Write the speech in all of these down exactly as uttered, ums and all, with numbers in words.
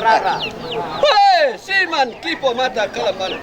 Hey, siman kipo mata kalaman.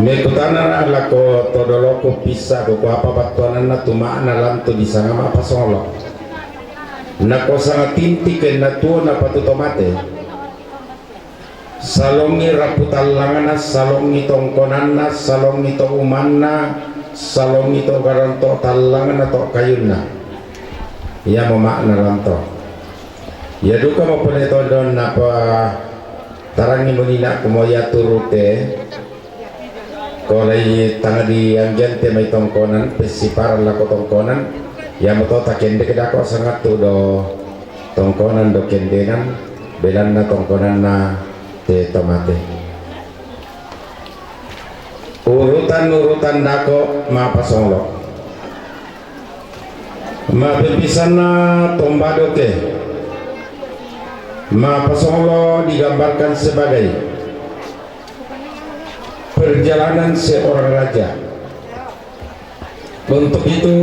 Kutanara lako to doloku pissa ko kuapa battuananna tu ma'na lantu disanga ma'pasonglo. Nako sanga tinti kenna tuo napatu to mate. Salongi rappu tallangna, salongi tongkonanna, salongi to umanna, salongi to garang to tallangna to kayunna. Iyamo ma'na lanto. Iya duka mapole tondon napa tarangi munina kumo iya turute. Kolai tang dianggiante mai tongkonan, pessiparang lako tongkonan, iyamo to takendek dako sangattu do tongkonan do kendenan, belanna tongkonanna te tomate. Urutan-urutan dako mapasonglo. Mapempisanna tombadoke mapasonglo digambarkan sebagai perjalanan seorang raja. Untuk itu,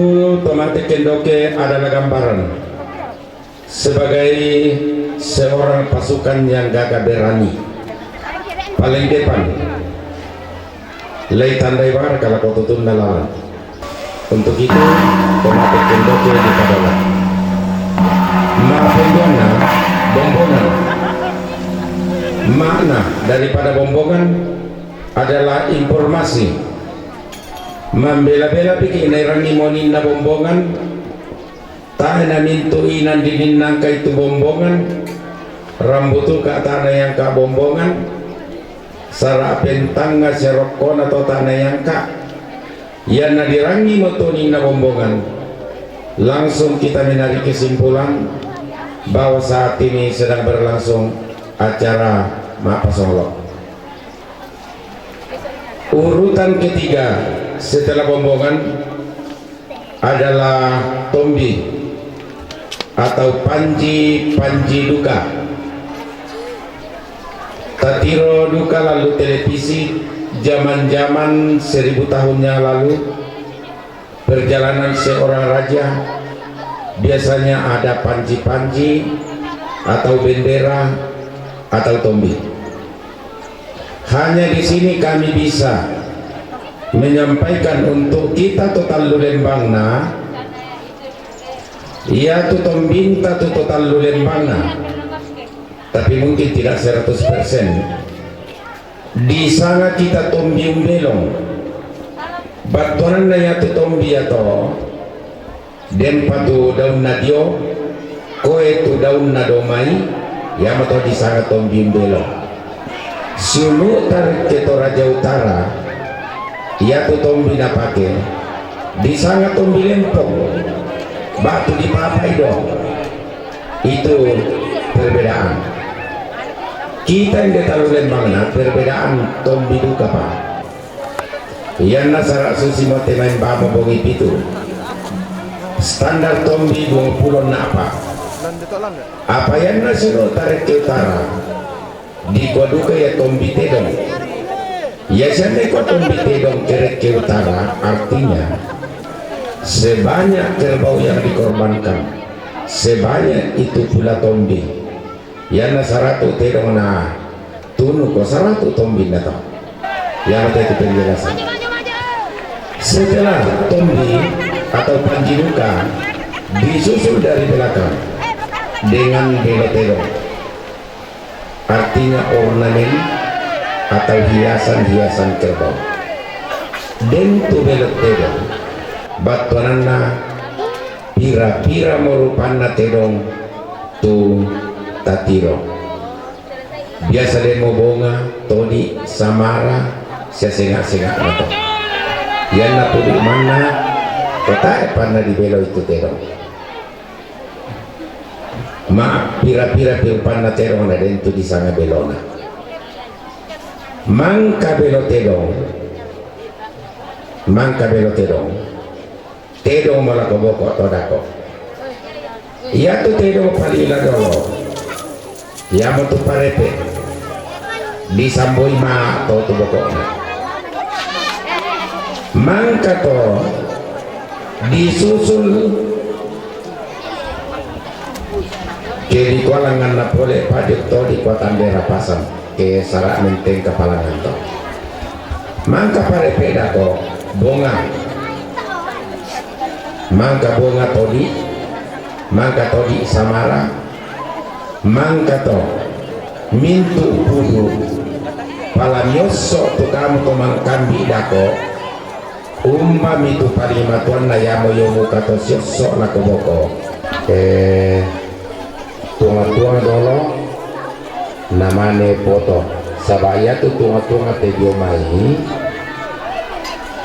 tomate kendoke adalah gambaran sebagai seorang pasukan yang gagah berani. Paling depan, lai tandai bara kala kotutunna lawan. Untuk itu, tomate kendoke di padala. Mapenduanna, bombongan. Makna daripada bombongan adalah informasi. Mambela-bela piki nairangi moninna bombongan, taena mintu inang dininangka itu bombongan, rambutuka tana yangka bombongan, sara pentanga serokkona to tana yangka, yana dirangi motoninna bombongan. Langsung kita menarik kesimpulan bahwa saat ini sedang berlangsung acara mapasonglo. Urutan ketiga setelah bombongan adalah tombi atau panji-panji duka. Tatiro duka lalu televisi zaman-zaman seribu tahun yang lalu. Perjalanan seorang raja biasanya ada panji-panji atau bendera atau tombi. Hanya di sini kami bisa menyampaikan untuk kita to tallu lembangna, iya tu tombinta tu to tallu lembangna, tapi mungkin tidak seratus persen. Disanga kita tombi umbelong. Battuananna yatu tombi yato, denpa tu daunna dio, koe tu daunna domai, yamato disanga tombi umbelong. Siulu' tarekke Toraja Utara, yatu tombi napake, disanga tombi lempong, batu dipapai do. Itu perbedaan. Kita yang di tallu lembangna perbedaan tombi duka, Pak. Iyanna sara' susi mate main bamo bongi pitu. Standar tombi dua puluh na apa. Apa iyanna sino tarekke utara. Dikua duka ya tombi tedong. Ya sianna ikua tombi tedong kerekke utara, artinya sebanyak kerbau yang dikorbankan, sebanyak itu pula tombi. Iyanna saratu tedong na tunu ko saratu tombinna to. Iyanna itu penjelasan. Setelah tombi atau panji duka disusul dari belakang dengan belo tedong. Artinya ornamen atau hiasan-hiasan kerbau. Den tu belo tedong, battuananna pira-pira mo rupanna tedong tu tatiro. Biasa demo bonga, todi, samara, sia senga-senga mato. Iyanna pudu manna, kotae panna dibelo itu tedong. Ma pira-pira pi rupanna tedong na den tu disanga belona. Mangka belo tedong. Mangka belo tedong. Tedong malako boko to dako. Iyatu tedong palila dolo. Iyamo tu parepe. Disamboi ma to tu bokona. Mangka to disusul ke dikua langanna pole pajek to dikua tande rapasan ke sara' menteng kapalangan to. Mangka parepe' dako' bonga. Mangka bonga todi', mangka todi' samara, mangka to mintu' pudu'. Pala miosso' tu kamu to mangkambi' dako', umbami tu paling matuanna iamo io muka to siosso' lako boko'. Eh, Tuang-tuang dolo namane poto, saba' iatu tuang-tuang te dio mai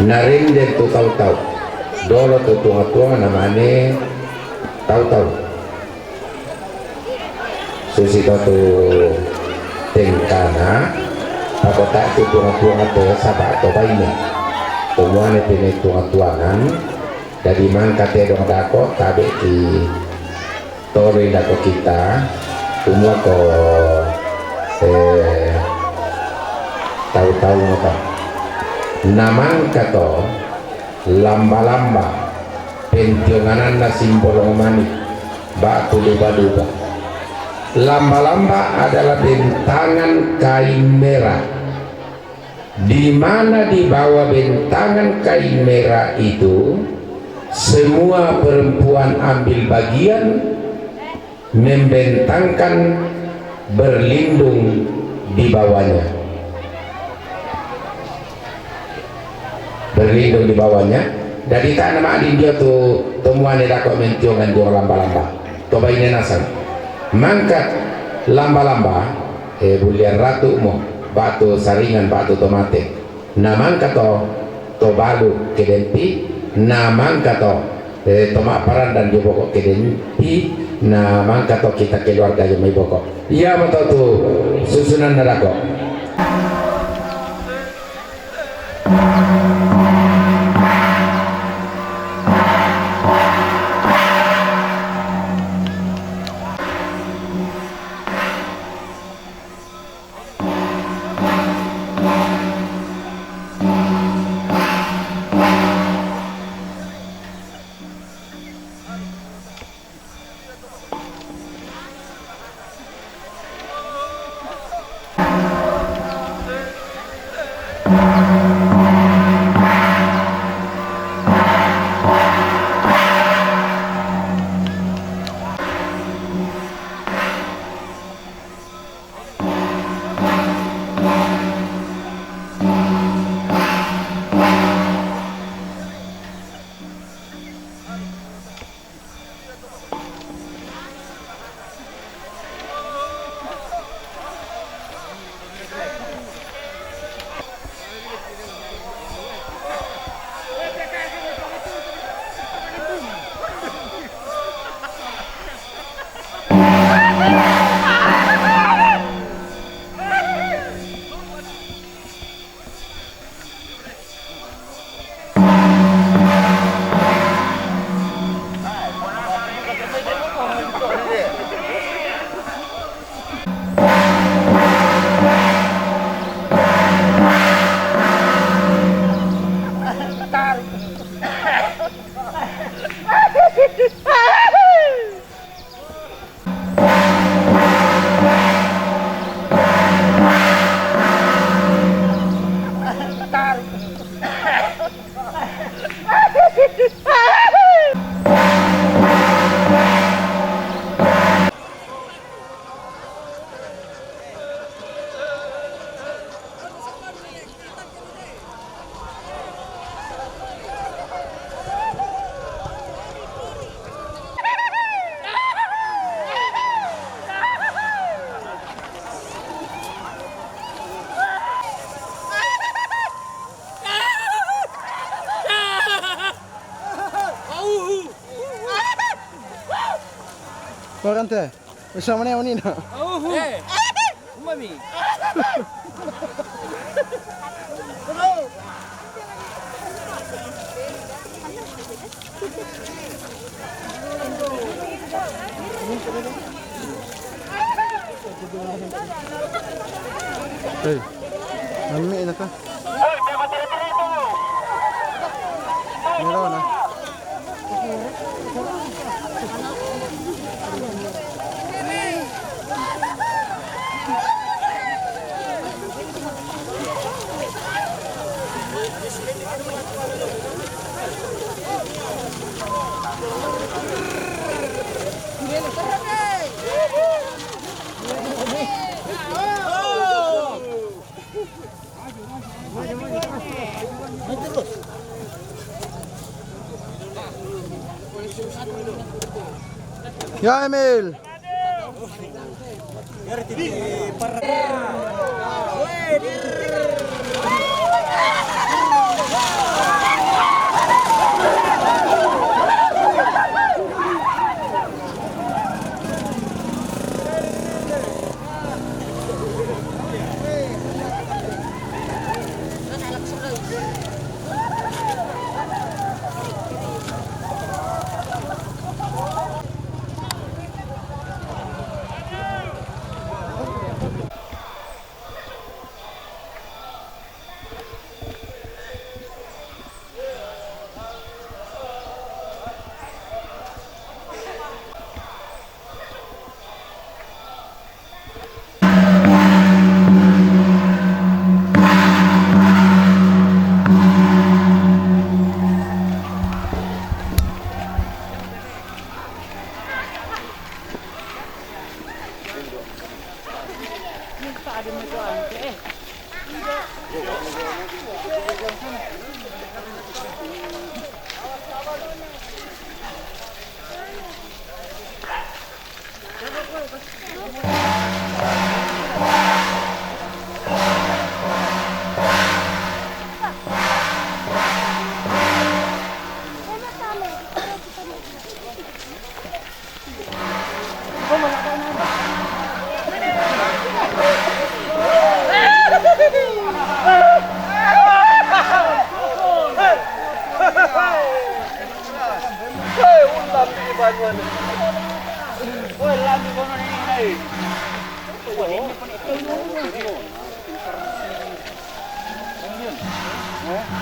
narenden tu tau-tau. Dolo tu tuang-tuang namane tau-tau. Susito tu tengkana, pakota' tu tuang-tuang te saba' to baine. Tomuane pine tuang-tuangan, dadi mangka tedong dako' tabe' ki toloi lako kita, kumua ko, eh, tau-tau maka. Namangka to lamba-lamba, pentiongananna simbolong mani, ba'tu luba-luba. Lamba-lamba adalah bentangan kain merah. Di mana di bawah bentangan kain merah itu, semua perempuan ambil bagian membentangkan berlindung di bawahnya. Berlindung di bawahnya. Dadi tana ma'din dio tu tomuane dako' mentiongan dio lamba-lamba. To baine nasang. Mangkat lamba-lamba, eh, bulliang ratu'mo, ba'tu saringan, ba'tu to mate. Namangka to, to balu kedempi, namangka to, eh, to ma'parandan dio boko' kedempi, namangka to kita keluarga dio mai boko'. Iamoto tu susunanna dako'. Korang teh. Bisa mana yang ini nak? Eh, umami. Hei, nami nak? Meron na. Ya, Emil.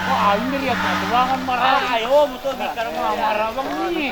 Wah, ini dia tulangan marah. Ayo, betul, di Karawang. Karawang ni.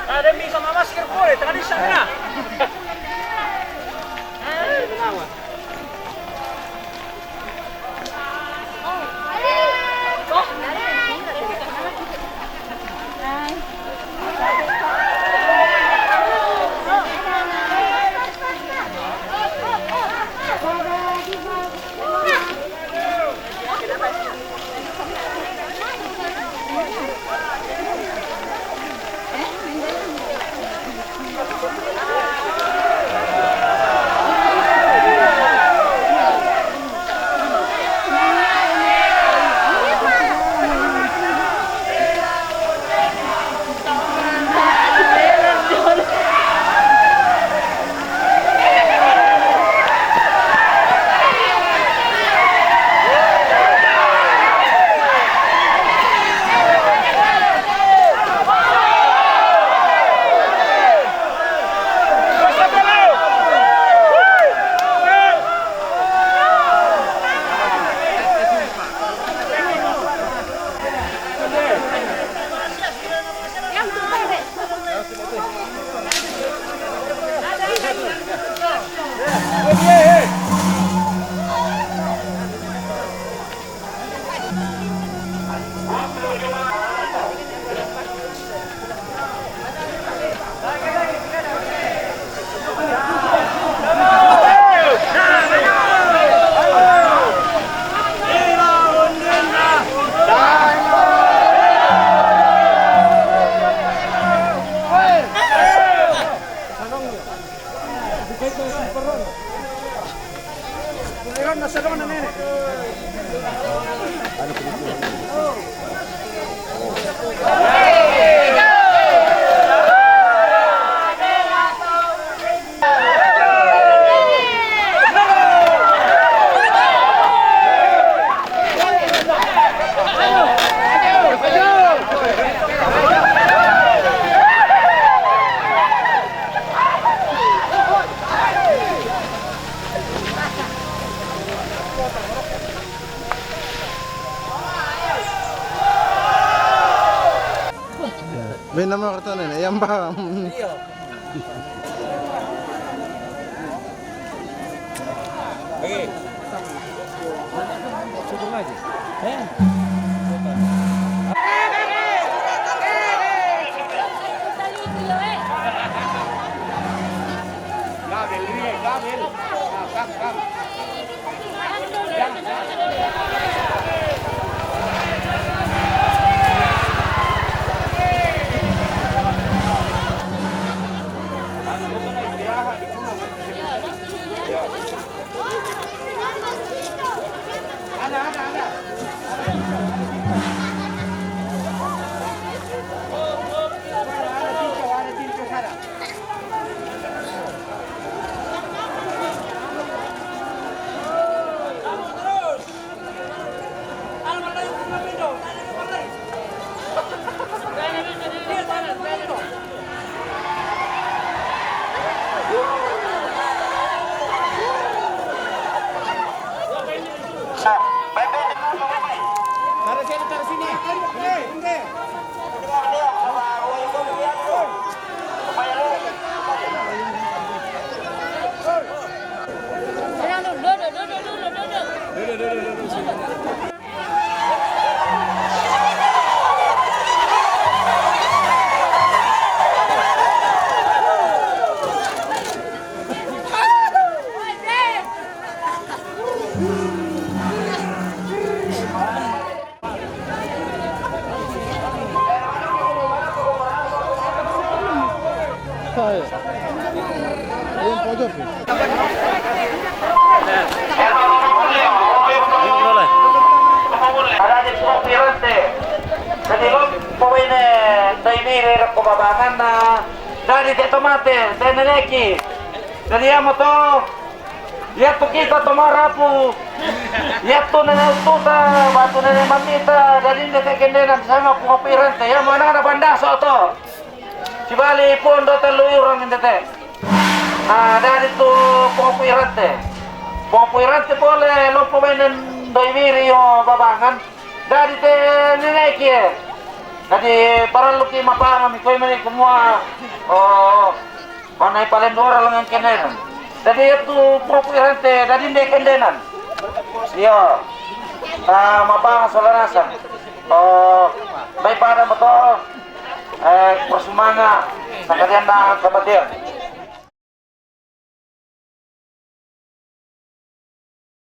Ada yang bisa mamasker boleh, tengah di sana. May nama kata na, yang paham. Ada di Purante. Jadi lo pemain dari ini ko babangan na dari teto mate, dari neki. Jadi ya moto. Yattu kita to marapu, yattu nene tuta, batu nene mamita, dari ndete kendenan sama Punga Puirante, ya mana na bandaso to. Sibali pondo tellu orang ndete. Nah, dari tu Punga Puirante. Punga Puirante pole lompo menen doi wiri yo babangan. Dari te nene kie. Jadi parallu ki mapahami koi meni kumua. Oh. Mana paling dua orang lengan kendenan. Jadi itu Punga Puirante, jadi ndek kendenan. Iya. Nah, mapang salah rasa. Oh, baik pada betul. Eh, persemanga. Sakalian na kematian.